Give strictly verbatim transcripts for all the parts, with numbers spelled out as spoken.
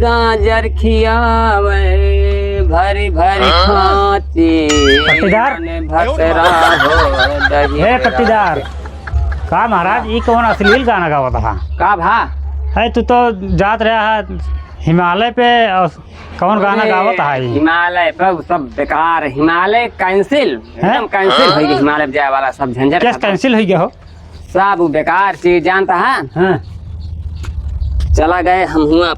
गाजर खियावे भरी भरी खांची, पट्टीदार? मन भतरा हो दही हे पट्टीदार, का महाराज, ई कौन अश्लील गाना गावत हा? का भा? है, तू तो जात रहा है हिमालय पे, और कौन गाना अरे, गावत हा ई? हिमालय पे उ सब बेकार, हिमालय cancel, हैं? एकदम cancel होइ गई, हिमालय पे जाए वाला सब झंझट कैसे खत्म। Cancel होइ गया हो? सब उ बेकार चीज जानता है। हाँ। चला गए हम हुआ,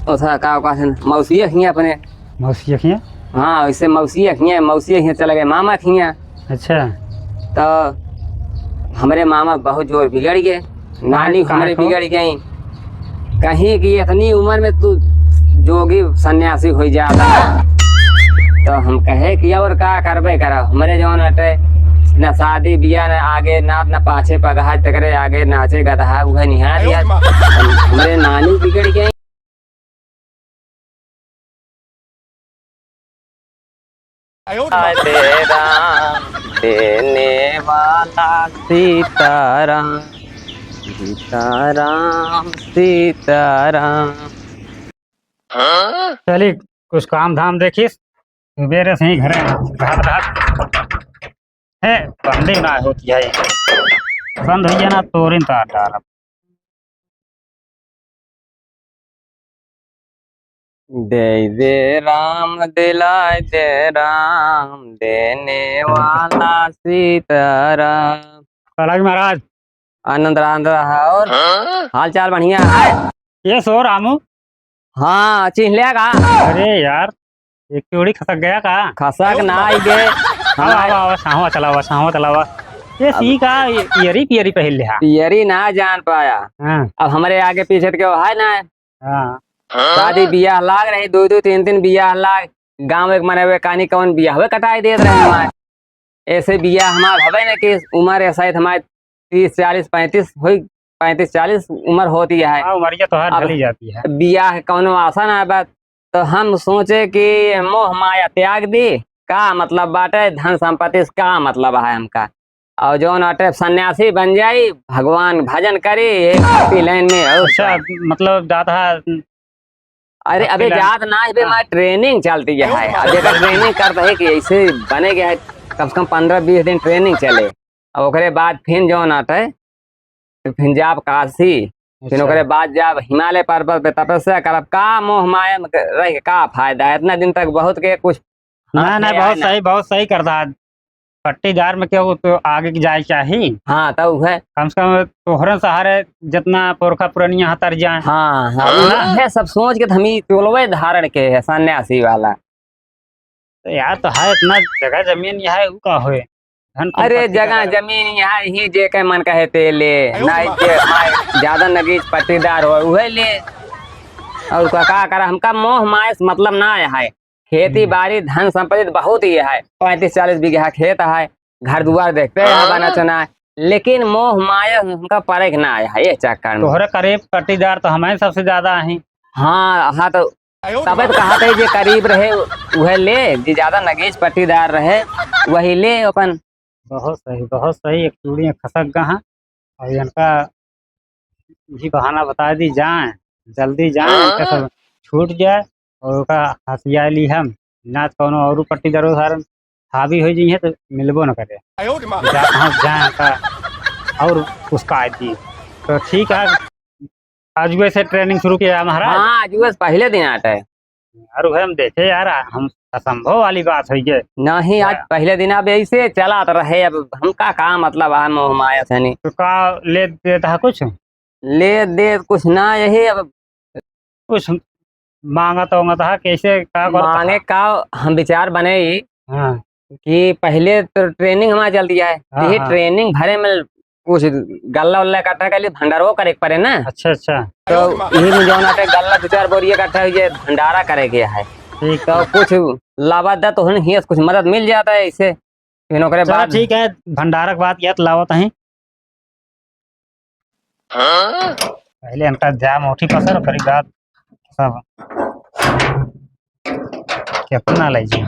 उसा का कहते हैं, मौसी हियाँ अपने। मौसी हियाँ? हाँ, वैसे मौसी हियाँ, मौसी हियाँ चला गए मामा हियाँ। अच्छा। तो हमरे मामा बहुत जोर बिगड़ गए, नानी का हमरे को? बिगड़ गई। कहीं कि इतनी उम्र में तू जोगी सन्यासी होइ जाता। तो हम कहे कि और का करबे करा, हमरे जौन हटे, न शादी बियाह, न आगे नात, न पाछे पगहा, तेकरे आगे नाचे गदहा, उहे निहार यार। हमरे नानी बिगड़ गई। आयो रे माँ। दे राम, देने वाला सीताराम, सीताराम, सीताराम। चली, कुछ काम धाम देखिस, सुबेरे से ही घरे रहत रहत। हे, बंदी ना होती है, बंद होइ गया ना, तोरिन तार डालब। दे दे राम, दिलाए दे राम, देने वाला सीताराम। अलग महाराज। आनंद रहा, आनंद रहा। और हाँ? हाल चाल बढ़िया है? ये सो रामू। हाँ, चिन्ह लिया का? अरे यार, एक चूड़ी खसक गया का? खसक ना आई गे। आवा, आवा, आवा, साहवा चलावा, साहवा चलावा। ये अब सी का, ये पियरी, पियरी पहिर लिहा। पियरी ना जान पाया। हाँ। अब हमरे आगे पीछे तो केहू है ना। हाँ। शादी बियाह लाग रही, दो दो तीन तीन बियाह लाग, गाँव एक मने वे कानी कौन बियाह वे कटाई देत रहे हमारे। ऐसे बियाह हमार हवे न कि उम्र ऐसा ही हमारे तीस, चालीस, पैंतीस हुई, पैंतीस, चालीस उम्र होती है। हाँ, उमरिया तो हर अब ढली जाती है। बियाह कौनो आशा ना बा, तो हम सोचे कि मोह माया त्याग दी, का मतलब बाटे, धन संपत्ति से का मतलब है हमका। और जौन अटे सन्यासी बन जाई, भगवान भजन करी, एक भक्ति लाइन में। और अच्छा, क्या? मतलब जात है। अरे, अबे जात ना, अबे हाँ। हमारी training चलती है। अब देखा, training करता है कि ऐसे बने गया है, कम से कम पन्द्रह बीस दिन training चले। और ओकरे बाद फिर जौन अटे, तो फिर जाब काशी, फिर अच्छा। ओकरे बाद जाब हिमालय पर्वत पे तपस्या करब। का मोह माया में रह के का फायदा है? इतना दिन तक बहुत के कुछ ना, हाथ ना, में बहुत आए ना। सही, बहुत सही करता है। पट्टीदार में केहू तो आगे के जाए चाही। हाँ, तब है। कम से कम तोहरे सहारे जितना पुरखा पुरनिया हतर जाए। हाँ, हाँ, हाँ। उहे सब सोच के तो हम ही टोलवे धारण के है सन्यासी वाला। तो यार, तो है इतना जगह जमीन यहाँ है, उ का होए? धन अरे, संपत्ति का जगह कारण। जमीन यहाँ ही जेके मन कहे ते ले, आयो ना रे जे माँ। माय ज्यादा नगीच पट्टीदार हो, उहे ले। और का, का करा, हमका मोह माय से मतलब ना है। खेती हम्म। बाड़ी, धन संपत्ति तो बहुत ही है, पैंतीस चालीस बीघा खेत है, घर दुआर देखते हैं, हाँ। बना चुना है, लेकिन मोह माया हमका परे के ना है ये चक्कर में। तोहरे करीब पट्टीदार तो हमें सबसे ज्यादा है। हाँ, हाँ, तो तबे तो कहा था जे करीब रहे, उहे ले, जे ज्यादा नगीच पट्टीदार रहे, वही ले अपन। बहुत सही, बहुत सही। एक चूड़ी खसक गा है, और इनका भी बहाना बता दी जाए, जल्दी जाए, इनका सब छूट जाए, और ओका हथिया ली हम, ना तो कौनो और पट्टीदार उधारन हावी हो जाइए तो मिलबो न करे। आयो रे माँ। जा कहाँ जाए इनका और उसका दी। तो ठीक है, आजुए से training शुरू किया महाराज? हाँ, आजुए से पहले दिन आटे। यार, उहे हम देखे यार, हम असंभव वाली बात होइ गई। नहीं, आज क्या? पहले दिन अब ऐसे चला तो रहे, अब हमका का मतलब है मोह माया से नहीं। तो का ले देता है कुछ? ले दे कुछ ना, यही अब कुछ मांगत ओंगत है, कैसे का करत मांगे है? का हम विचार बने ही हाँ। कि पहले तो training हमारा चलती है, हाँ, यही हाँ। Training भरे में कुछ गल्ला उल्ला इकट्ठा कर लिए, भंडारो करे के पड़े ना। अच्छा, अच्छा। तो यही में जौन आटे गल्ला दो चार बोरी इकट्ठा हुई है, भंडारा करे के है। ठीक, तो ठीक। कुछ लावा दा तो हन हियस कुछ मदद मिल जाता है इससे। फिर ओकरे चलो बाद ठीक है, भंडारा के बाद याद लावत हैं। पहले इनका जाम उठी पसर, ओकरी बाद सब कितना ले जी।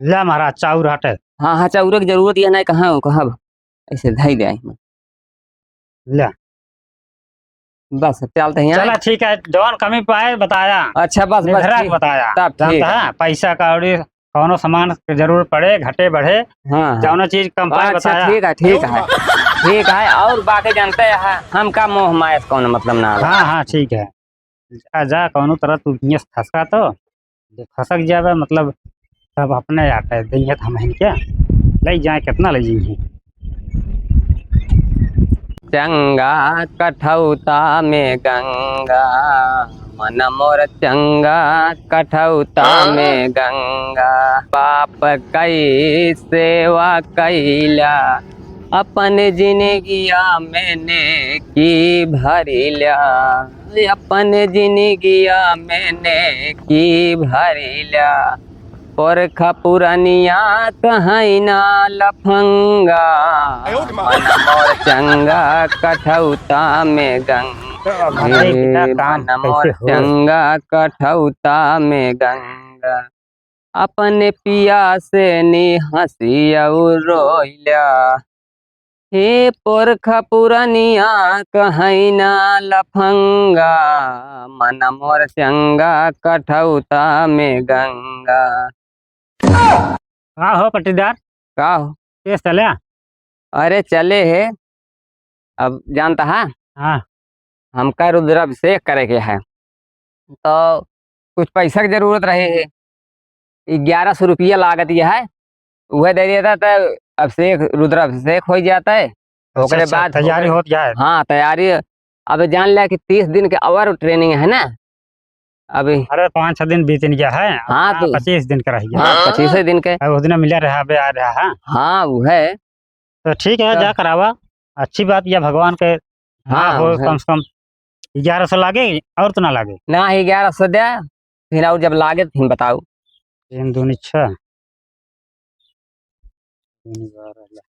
ला महाराज, चाउर हटे। हाँ, हाँ, चाउर के जरूरत यह नहीं, कहाँ हो, कहाँ बा? ऐसे धई दे आई। ले। बस, अब चलते हैं। चला, ठीक है, जौन कमी पाए, बताया। अच्छा, बस, बस, निधरा के ठीक। बताया। तब ठीक जानता है। है, पैसा कौड़ी, कौनो सामान के जरूरत पड़े, घटे बढ़े, हाँ, हाँ। जौनो चीज कम पाए, अच्छा, बताया। ठीक है, ठीक है। ठीक है, और बाकी जानते हैं, हमका मोह माया से कौनो मतलब ना बा। हाँ, हाँ, ठीक है। जा, जा, कौनो तरह तू हियाँ से खसका तो, जे खसक जाबे, मतलब, तब अपने आटे, दियत हमहिन के, लइ जाए, केतना लइ जइहीं। चंगा कठौता में गंगा, मन मोर चंगा कठौता में गंगा। बाप कई सेवा कइला, अपन जिनगिया में नेकी भरिला, अपन जिनगिया में नेकी भरिला। पुरखा पुरनिया कहीं ना लफंगा, आयो रे माँ। मन मोर चंगा कठौता में गंगा। तो अब भाई बिना हे काम मन मोर कैसे होए? चंगा कठौता में गंगा। अपने पिया से नी हंसी और रोइला। हे पुरखा पुरनिया कहीं ना लफंगा, मन मोर चंगा कठौता में गंगा। का हो पट्टीदार? का हो? केस चले? अरे चले है, अब जानता है? हाँ। हमका रुद्राभिषेक करे के है, तो कुछ पैसा के जरूरत रहे है। ग्यारह सौ रुपया लागत यह है, वह दे देता तो अभिषेक, रुद्राभिषेक हो जाता है। अच्छा, ओकरे अच्छा, बाद तैयारी ओकरे होत गया है। हाँ, तैयारी। अब जान लिया कि तीस दिन के और training है ना अभी। अरे, पाँच छह दिन बीतिन गया है, हाँ, हाँ, तो पच्चीस दिन का रह गया। हाँ, पच्चीस दिन के। अब उस दिन मिला रहा, अबे आ रहा है। हाँ, वो है। तो ठीक है, तो जा करावा। अच्छी बात, या भगवान के हाँ, हाँ, हो, है। कम से कम ग्यारह सौ लागे और तो ना लागे? ना, ग्यारह सौ दे, फिर और जब लागे तो फिर बताओ। तीन दूनी छः, तीन बारह ला।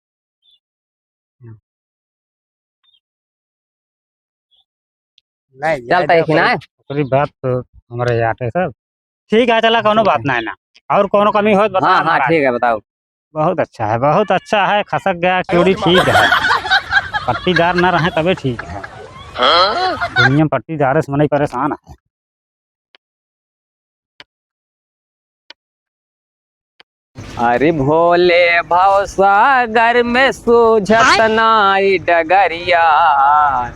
नहीं, चलता है कि ना? ओकरी बात तो हमारे याद है सब। ठीक है, चला, कौनो बात नहीं ना। और कौनो कमी हो तो बता हाँ, हाँ, महाराज। ठीक है, बताओ। बहुत अच्छा है, बहुत अच्छा है, खसक गया चूड़ी ठीक है। पट्टीदार ना रहे तबे ठीक है। दुनिया में पट्टीदार से मनई परेशान है। अरे भोले भवसागर में सूझत नाई डगरिया,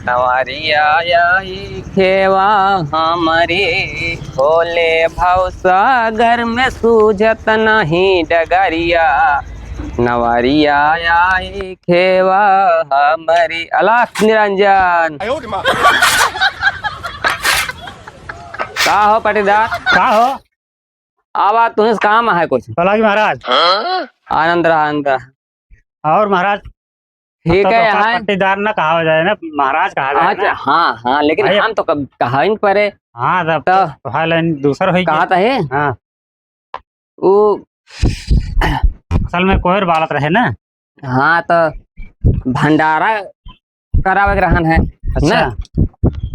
नवरिया आई खेवा हमरी। भोले भवसागर में सूझत नहीं डगरिया, नवरिया आई खेवा हमरी। अलख निरंजन। का हो पट्टीदार? का हो? आवा, तुझे काम है कुछ? बोला कि महाराज। आनंद रहा, आनंद रहा। और महाराज? ठीक है, यहाँ पट्टीदार ना कहा जाए ना, महाराज कहा जाए ना। हाँ, हाँ, लेकिन हम तो कब कहा ही नहीं परे। हाँ, तब तो हाल दूसर होई कहा था है। हाँ। वो असल में कोहर बालत रहे ना। हाँ, तो भंडारा करावे के रहन है, अच्छा। ना?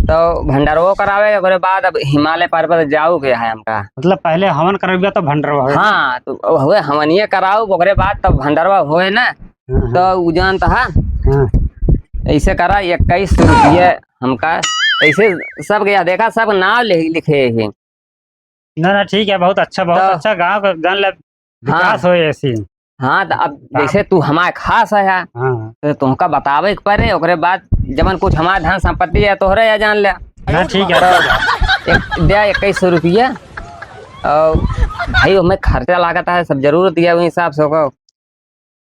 तो भंडारवो करावे के, ओकरे बाद अब हिमालय पर्वत जाऊ के है हमका। मतलब पहले हवन करबिया तो भंडारवा होए। हाँ, तो हुए हवनिये कराऊ, ओकरे बाद तब भंडारवा होए ना। हाँ, हाँ। तो उ जानता है, हाँ। ऐसे करा, इक्कीस सौ रुपये हमका, ऐसे सब गया, देखा, सब नाम लिखे है। ना, ना, ठीक है, बहुत अच्छा, बहुत तो अच्छा, गाँव का गन ले हाँ। विकास होए ऐसी। हाँ, तो अब जैसे तू हमारे खास है, हाँ। तो तुमका बतावे के परे, ओकरे बाद जवन कुछ हमार धन संपत्ति है, तोहरे या जान ले। ना, ठीक है, तो ठीक है। एक, दे इक्कीस सौ रुपया, और भाई, हमें खर्चा लागत है, सब जरूरत है, वही हिसाब से ओको।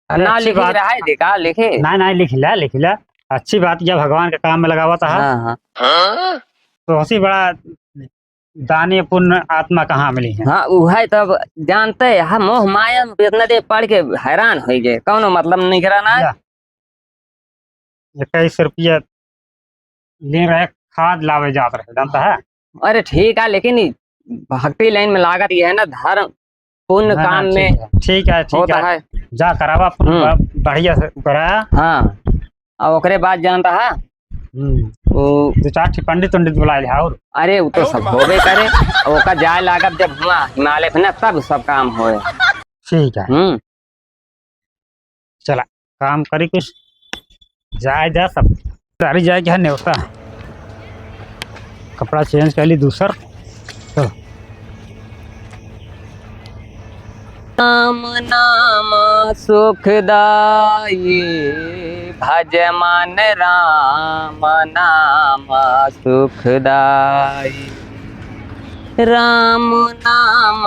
अरे, ना अच्छी लिखी बात। रहा है, देखा, लिखे। ना, ना, लिख ला, लिख ला। अच्छी बात, या भगवान के काम में लगावत है। हाँ, हाँ। तो उसी बड़ा दानी पुण्य आत्मा कहाँ मिली है? हाँ, उहै तब जानते हैं, हम मोह माया में इतना देर पड़ के हैरान होइ गए, कौनो मतलब नहीं करा ना। या। इक्कीस रुपया ले रहे, खाद लावे जात रहे, जानता है? अरे ठीक है, लेकिन ई भक्ति लाइन में लागत ये है ना, धर्म पुण्य ना, ना, काम में ठीक है, ठीक है, ठीक होता है। है। जा करावा, हम्म। ब-, बढ़िया से कराया। हाँ, और ओकरे बाद जानता है, हम्म। वो दो चार ठे पंडित उंडित बुलाए ले, और? अरे, वो तो सब होबे करे। और ओका जाए लागत जब हुआ हिमालय पे ना, तब सब काम होए। ठीक है। हम्म। चला, काम करी कुछ, जाए जा सब। तारी जाए के है नेवता, कपड़ा change कर ली दूसर। चलो। राम नाम सुखदाई, भज मन राम नाम सुखदाई। राम नाम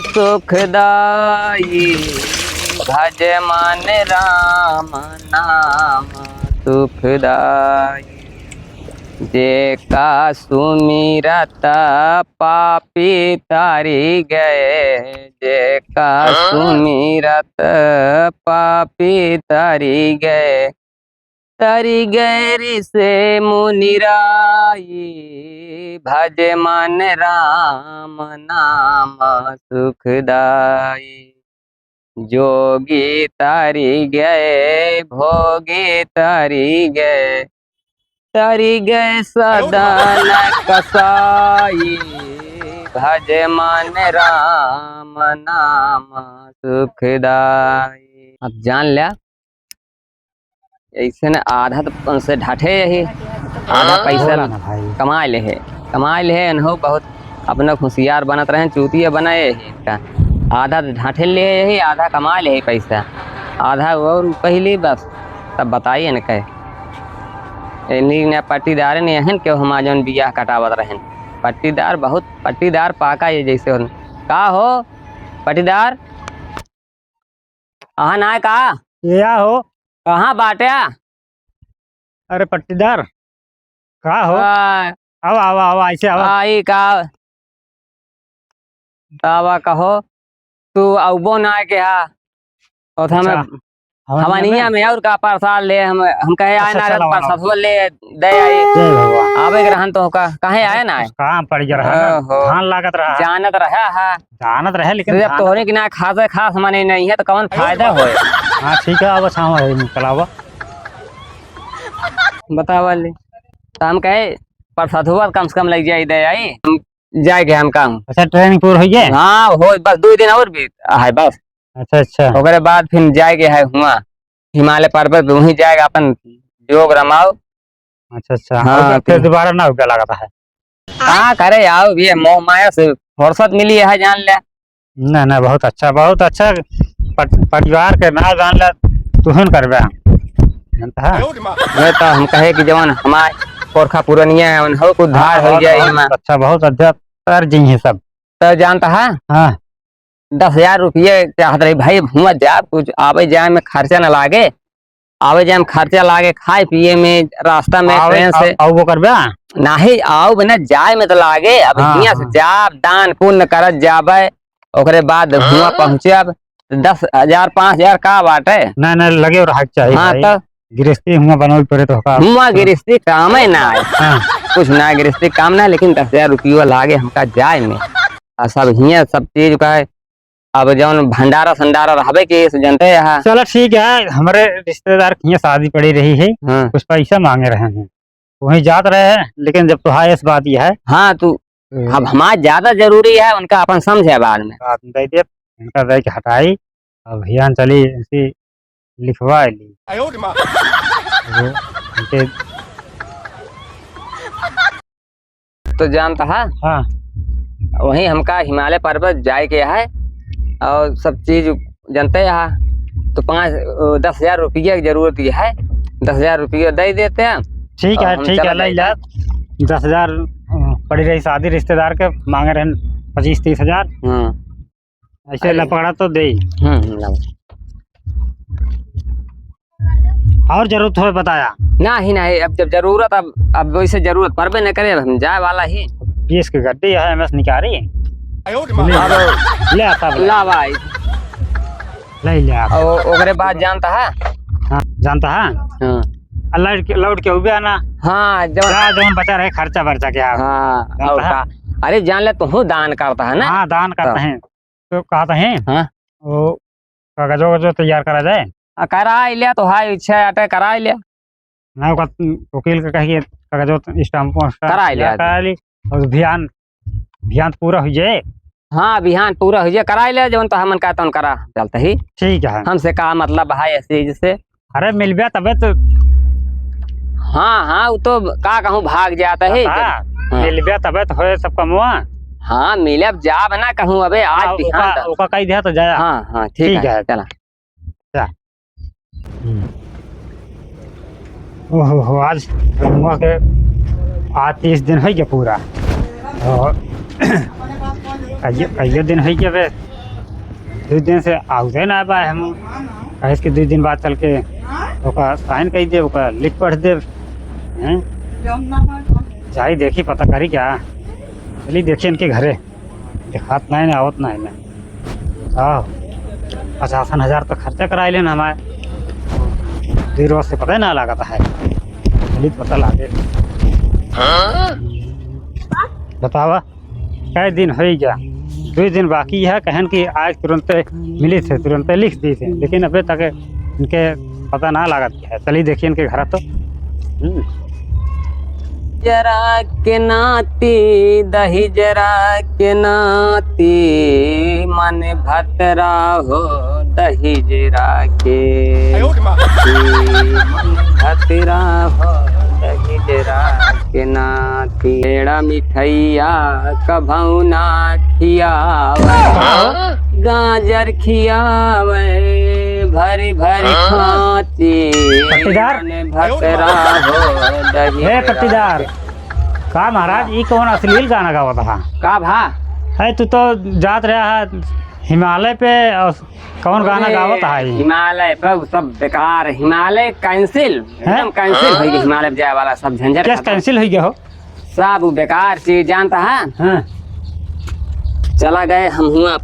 सुखदाई, भज मन राम नाम सुखदाई। जेका सुमिरत पापी तरि गए, जेका सुमिरत पापी तरि गए, तरि गए रिस मुनि राई, भज मन राम नाम सुखदाई। जोगी तरि गए, भोगी तरि गए, तरि गए सदन कसाई, भज मन राम नाम सुखदाई। अब जान ल्या, ऐसे न आधा तो से ढाठे यही, आधा पैसा बोला ना भाई। कमाए ले है, कमाए ले है, अनहो बहुत अपना होशियार बनत रहे, चूतिया बनाए है इनका। आधा तो ढाठे ले है यही, आधा कमाए ले है पैसा, आधा और पहली बस। तब बताइए न कहे, इन्हीं ने पट्टीदार ने हन के हम जौन बियाह कटावत रहन, पट्टीदार बहुत, पट्टीदार पाका ये जैसे होन। का हो पट्टीदार? अहा ना का? ये या हो? कहाँ बाट्या? अरे पट्टीदार, का हो? आ, आवा, आवा, आवा, ऐसे आवा। आई का? तावा कहो, तू अउबो ना के हा। और हमें अच्छा, हवन हवनिया में। में और का प्रसाद ले, हम, हम कहे आए अच्छा, ना, अच्छा, लावा, लावा। प्रसाद ले दे आई। जय भगवान। आवे के रहन तो का, काहे आए ना आए? कुछ काम पड़ गया रहा ना। ओहो। धान लागत रहा। जानत रहा है। जानत रहे, लेकिन तो जब धान तोहरे की ना खासे खास मने नहीं है, तो कौन फायदा होए? हाँ, ठीक है, अब अच्छा है, निकलावा। बतावा ले। तो हम कहे, प्रसाद हुआ, कम से कम लग जाए, दे आई। हम जाए के हम काम। अच्छा, training पूर हो गया? हाँ, हो, बस दो दिन और भी है, बस। अच्छा, अच्छा। ओकरे बाद फिर जाए के है हुआ हिमालय पर्वत पे, वहीं जाएगा अपन जोग रमाओ। अच्छा, अच्छा। हाँ, और फिर तो दोबारा ना होगा, लगता है। का करे, आओ, ये मोह माया से फुर्सत मिली है, जान ले। ना, ना, बहुत अच्छा, बहुत अच्छा। पट-, परिवार के ना जान ले, तुहन करबे। जानता है? ये तो हम कहे कि जवन हमारे पुरखा पुरनिया है, उन हो कुछ उद्धार हाँ, हो बहुत, जाए बहुत एमा। अच्छा, बहुत अच्छा। तर जी है सब। तो जानता है? हाँ। दस हजार रुपये चाहत रही भाई, हुआ जाब, कुछ आवे जाए में खर्चा न लागे, आवे जाए में खर्चा लागे, खाए पिए में, रास्ता में, आवे, train से। आउ, आउ वो करबे? नाही, आउ बिना जाए में तो लागे, अब हाँ, हियाँ से हाँ। जाब, दान पुण्य करत जाबे, ओकरे बाद हुआ हाँ। पहुँचब, तो दस हजार, पाँच हजार का बाटे? ना, ना, लगे रहा के चाहिए हाँ, भाई। तो गृहस्थी हुआ बनवे पड़े तो का? हुआ गृहस्थी काम है ना आए। हाँ। कुछ ना गृहस्थी काम ना, लेकिन दस हजार रुपया लागे हमका जाए में। आ सब हियाँ सब चीज का है। अब जौन भंडारा संडारा रहबे के, से जनते है। चलो ठीक है, हमरे रिश्तेदार के हियाँ शादी पड़ी रही है, हाँ। कुछ पैसा मांगे रहे हैं, वहीं जात रहे हैं, लेकिन जब तो हाँ, इस बात ये है। हाँ, तू हम्म। अब हमार ज्यादा जरूरी है, उनका अपन समझे बाद में। बाद में दे दे, इनका दे के हटाई, अब हियाँ चली इनसे लिखवा ली। आयो रे माँ। वो इनके तो जानता है? हाँ। वहीं हमका हिमालय पर्वत जाए के है और सब चीज जनते है, तो पाँच, अ, दस हजार रुपया की जरूरत है, दस हजार रुपया दे देते हैं। ठीक और है, हम ठीक चला है, ले जाते ला। हैं। दस हजार, अ, पड़ी रही शादी रिश्तेदार के, मांगे रहे पच्चीस तीस हजार। हाँ। ऐसे अरे। लपड़ा तो दे। हम्म, हम्म, लाओ। और जरूरत हो बताया? नहीं, नहीं, अब जब जरूरत, अब, अब वैसे जरूरत पड़बे न करे, अब हम जाए वाला ही। बीस के गड्डी है, एम एस निकारी। अब ले आता बोला। ला भाई। ले ले आप। ओ-, ओकरे बाद जानता है? हाँ, जानता है? हाँ। आ, लौट के, लौट के उबे आना। हाँ, जब जा, जौन बचा रहे खर्चा बर्चा के आप। हाँ, जानता और है? का? अरे जान ले, तू दान करता है ना? हाँ, दान करता तो। है। तो कहता है, हाँ। वो कागजो, कागजो तैयार करा जाए। आ, करा लिया तो हाय, इच्छा आटे करा लिया। ना, ओकर वकील के कहिए, कागजो stamp stamp करा लिया। करा ली। और भियान, भियान पूरा हो जाए, हाँ, बिहान पूरा होइ जाए, कराइ ले, जौन तो हमन का तौन करा, चलत ही। ठीक है। हमसे का मतलब है इस चीज से? अरे, मिलबे तबे तो। हाँ, हाँ, उ तो का कहूँ, भाग जात ही। हाँ, हाँ। मिलबे तबे तो होए सब कमवा। हाँ, मिलब जाब ना कहूँ, अबे आज हाँ, बिहान ओका, तक। ओका कहि दिया तो जाया। हाँ, हाँ, ठीक ठीक है, है। चला। जा। हम्म। ओहो हो, आज रमुआ के आज तीस दिन होइ गया पूरा। और कइयो, कइयो दिन होइ गया बे, दुइ दिन से आउते ना बा हम। कहे कि दुइ दिन बाद चल के ओका साइन कइ दे, ओका लिख पढ़ दे। हैं? जाई देखी, पता करी का। चली देखी इनके घरे। देखात नाहीं ना, आवत नाहीं ना। हाँ, पचासन हजार तो खर्चा कराइ लेन हमार। दुइ रोज से पता ही ना लागत है। चली पता लागे। बतावा, कई दिन होइ गया? दुइ दिन बाकी है, कहन कि आज तुरंते मिली थे, तुरंते लिख दी थे, लेकिन अबे तक इनके पता ना लागत है। चली देखी इनके घर तो। हम्म। जरा के नाती, दही जरा के नाती, मन भतरा हो दही जरा के। आयो रे माँ। मन भतरा हो दही जरा के नाती। पेड़ा मिठैया कभौ ना खियावे, हाँ? गाजर खियावे भरी भरी हाँ? खाँची। पट्टीदार? मन भतरा हो दही हे जरा पट्टीदार, के। का महाराज, ई कौन अश्लील गाना गावत हा? का भा? है, तू तो जात रहा है हिमालय पे और कौन गाना अरे, गावत हा ई? हिमालय पे उ सब बेकार, हिमालय cancel, हैं? एकदम cancel होइ गया, हिमालय जाए वाला सब झंझट कैसे खत्म। Cancel होइ गया हो? सब उ बेकार चीज जानत हा। हाँ। चला गए हम हुआ,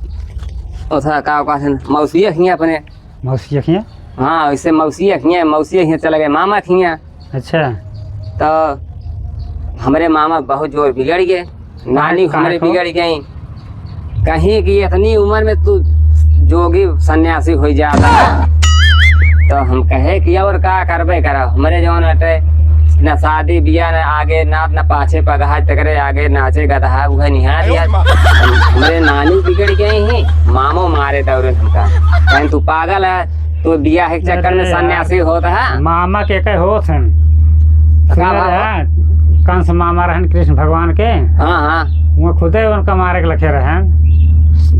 उधर का कहत हैं, मौसिया हियाँ अपने। मौसिया हियाँ? हाँ, वैसे मौसिया हियाँ, मौसिया हियाँ चला गए, मामा हियाँ। अच्छा। तो हमरे मामा बहुत जोर बिगड़ गए, नानी काहे, काहे हमरे को? बिगड़ गई। कहीं कि इतनी उम्र में तू जोगी सन्यासी होइ जाता। तो हम कहे कि और का करबे करा, हमरे जौन हटे, न शादी बियाह, न आगे नात, न पाछे पगहा, तेकरे आगे नाचे गदहा, उहे निहार यार। हमरे नानी बिगड़ गई ही, मामो मारे दौरे हमका। कहें, "तू पागल है, तू बियाह के चक्कर में अरे यार, सन्यासी होत है।" मामा के कहे होत हन। तो का सुने भा? रहे, कंस मामा रहन कृष्ण भगवान के। हाँ, हाँ। वो खुदे उनका मारे के लखे रहन।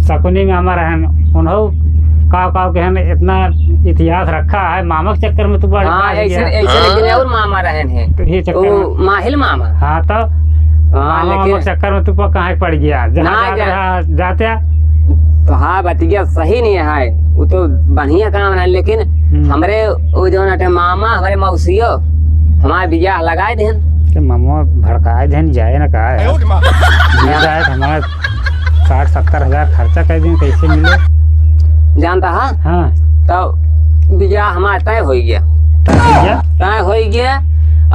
शकुनी मामा रहन, उन्हों काव काव के हन, इतना इतिहास रखा है, मामा के चक्कर में तू पड़, हाँ, पड़ ऐसे, गया। ऐसे लेकिन और मामा रहन हैं। तो ये चक्कर वो में। माहिल मामा। हाँ, तो हाँ, मामा, लेकिन मामा के चक्कर में तू प-, कहाँ पड़ गया? जहाँ ना जात जा। रहा, जाते। तो हाँ, बतिया सही नहीं है, वो तो बढ़िया काम है, लेकिन हम्म। हमरे वो जौन हटे मामा, हमरे मौसियो, हमार बियाह लगाए देन। तो मामा भड़काए देन, जाए ना का है? आयो रे माँ। मिल जाए तो हमारा साठ सत्तर हजार खर्चा कर दिन, कैसे मिले? जानता है? हाँ। तो बियाह हमार तय होइ गया। तय होइ गया? तय होइ गया,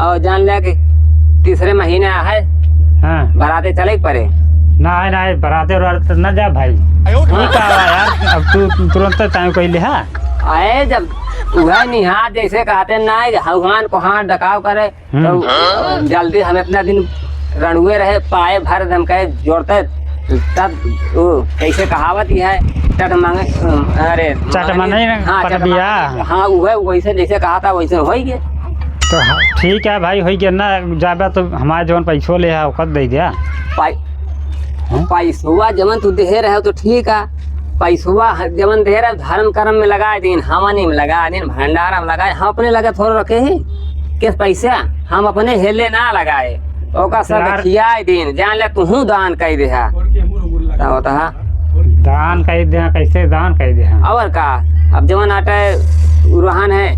और जान ले कि तीसरे महीने है, हाँ। बराते चले के पड़े। ना, ना, बराते उराते तो ना जा भाई। आयो रे माँ। ये का हुआ यार? अब तू तुरंत तय कइ ले, हाँ? अरे, जब उहे निहार जैसे कहते ना, हौहान कोहान डकाव करे, हम्म। तो जल्दी हम इतना दिन रणुए रहे, पाए भर हम कहे जोड़ते, तब वो कैसे कहावत ही है, चट मांगे, अरे, चट मांगे, मांगे, हाँ, पट चट बिया। मांगे, हाँ, उहे वैसे जैसे कहा था वैसे होइ गए। तो हाँ, ठीक है भाई, होइ गया ना, जाबे तो हमारे जौन पैसो ले है, ओकर दे दिया। पाई-, हैं? पैसवा जवन तू देहे रहे तो ठीक है, पैसवा ह-, जवन देहे रहे धर्म कर्म में लगाए दिन, हवनी में लगाए दिन, भंडारा में लगाए, हम अपने लगे थोड़ा रखे ही। किस पैसा? हम अपने हेले ना लगाए, ओका सब यार। खियाए दिन, जान ले तू हूँ दान कइ देहा। का होता है? दान कइ देहा, कैसे दान कइ देहा? और का? अब जवन आटे उरहन है,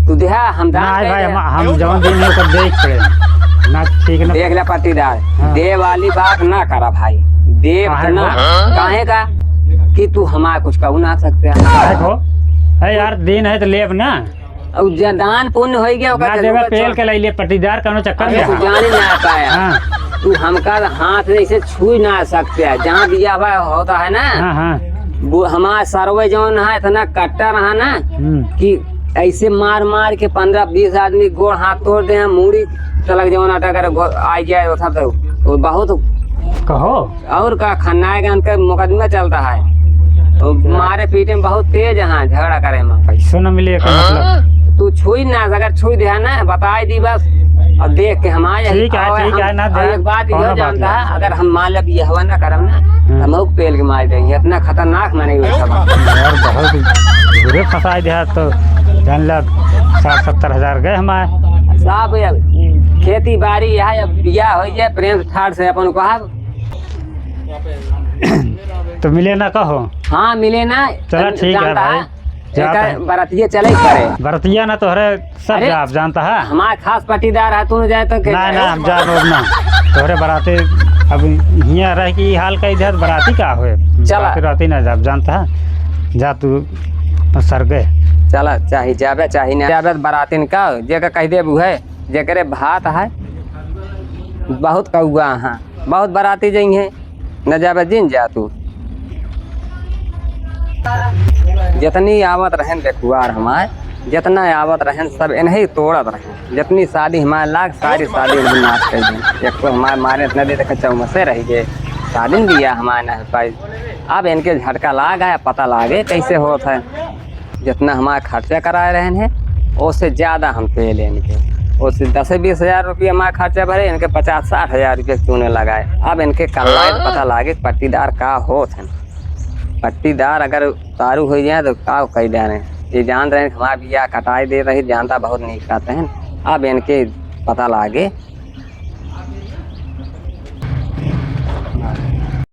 तू देहा, हम दान ना कइ भाई, देहा। हम, हम जवन दिन है, ओकर देख पड़े। ना, ठीक ना। देख ले पट्टीदार, हाँ। दे वाली बात ना करा भाई, देव काहे ना। को? काहे का कि तू हमार कुछ कहू ना सकते हैं। काहे को? अरे यार, दिन है तो लेब ना। और ज-, दान पुण्य होइ गया, ओकर ना जरूरत देवे, पेल है। के लइले पट्टीदार, कौनो चक्कर अरे, में तू है। जाने ना पाया। हाँ। तू हमका हाथ से ऐसे छू ना सकते है। जहाँ बियाह हुआ होता है ना, हाँ, हाँ। वो हमार सरवे जौन है, इतना कट्टर है ना, हम्म। कि ऐसे मार मार के पन्द्रह बीस आदमी गोड़ हाथ तोड़ दे हैं, मूड़ी तलक जौन अटक कर गो-, आ गया, वो सब तो, वो बहुत कहो। और का, खन्नाएगंज का मुकदमा चलता है। तो मारे पीटे में बहुत तेज हैं, झगड़ा करे में। पैसो न मिले, एकर मतलब। तू छुई ना, अगर छुई दिया ना, बताई दी बस। और देख के हम आए, ठीक है, और ठीक हम, है, ना और दे, एक बात कौनो यो बात जानता नहीं। है, अगर हम मान लब ये हवा ना करम ना, हम्म। हम लोग पेल के मार देंगे। इतना खतरनाक मने ये सब। यार, बहुत बुरे फंसाई दिया तो, जान लब, साठ सत्तर हजार गए हमारे। साहब, ये खेती बाड़ी है, अब बिया हो जाए, प्रेम से ठाट से अपन कहा। तो मिले ना कहो। हाँ, मिले ना। चला, ठीक है जानता भाई। है, जात एकर है। बरतिया चले करे। बरतिया ना तोहरे सब अरे, जाब, जानता है? हमार खास पट्टीदार है, तू न जाए तो के ना, जाए? ना, हम जाब अब ना। तोहरे बराती अब हियाँ रह के ई हाल कई देत, बराती का होए? चला। बराती, बराती ना जाब, जानता है? जा तू सरगे। चला, चाहे जाबे, चाहे ना जाबे, बरातिन का, जेकर कह देबू है, जेकरे भात है, बहुत कौआ है। बहुत बराती जइहें, न जाबे जिन जा तू। जितनी आवत रहेन देखुआर हमार, जितना आवत रहेन सब इन्हीं तोड़त रहेन। जितनी शादी हमार लाग, सारी शादी इन्हीं नाश कर दी। एक तो हमार मारे इतने देर तक चौमसे रह गए, शादी न दिया हमार न पाई। अब इनके झटका लाग आया, पता लागे कैसे होत है। जितना हमारा खर्चा कराए रहेन है, उससे ज्यादा हम तेल इनके, उससे दस से बीस हजार रुपया हमारा खर्चा भरे, इनके पचास साठ हजार रुपया चूने लगाए। अब इनके कल्ला के पता लागे पट्टीदार का होत हैं। पट्टीदार अगर दारू हो जाए तो का कह दे रहे हैं। ये जान रहे हैं कि हमारा बिया कटाई दे रही, जानता बहुत नीक रहते हैं। अब इनके पता लागे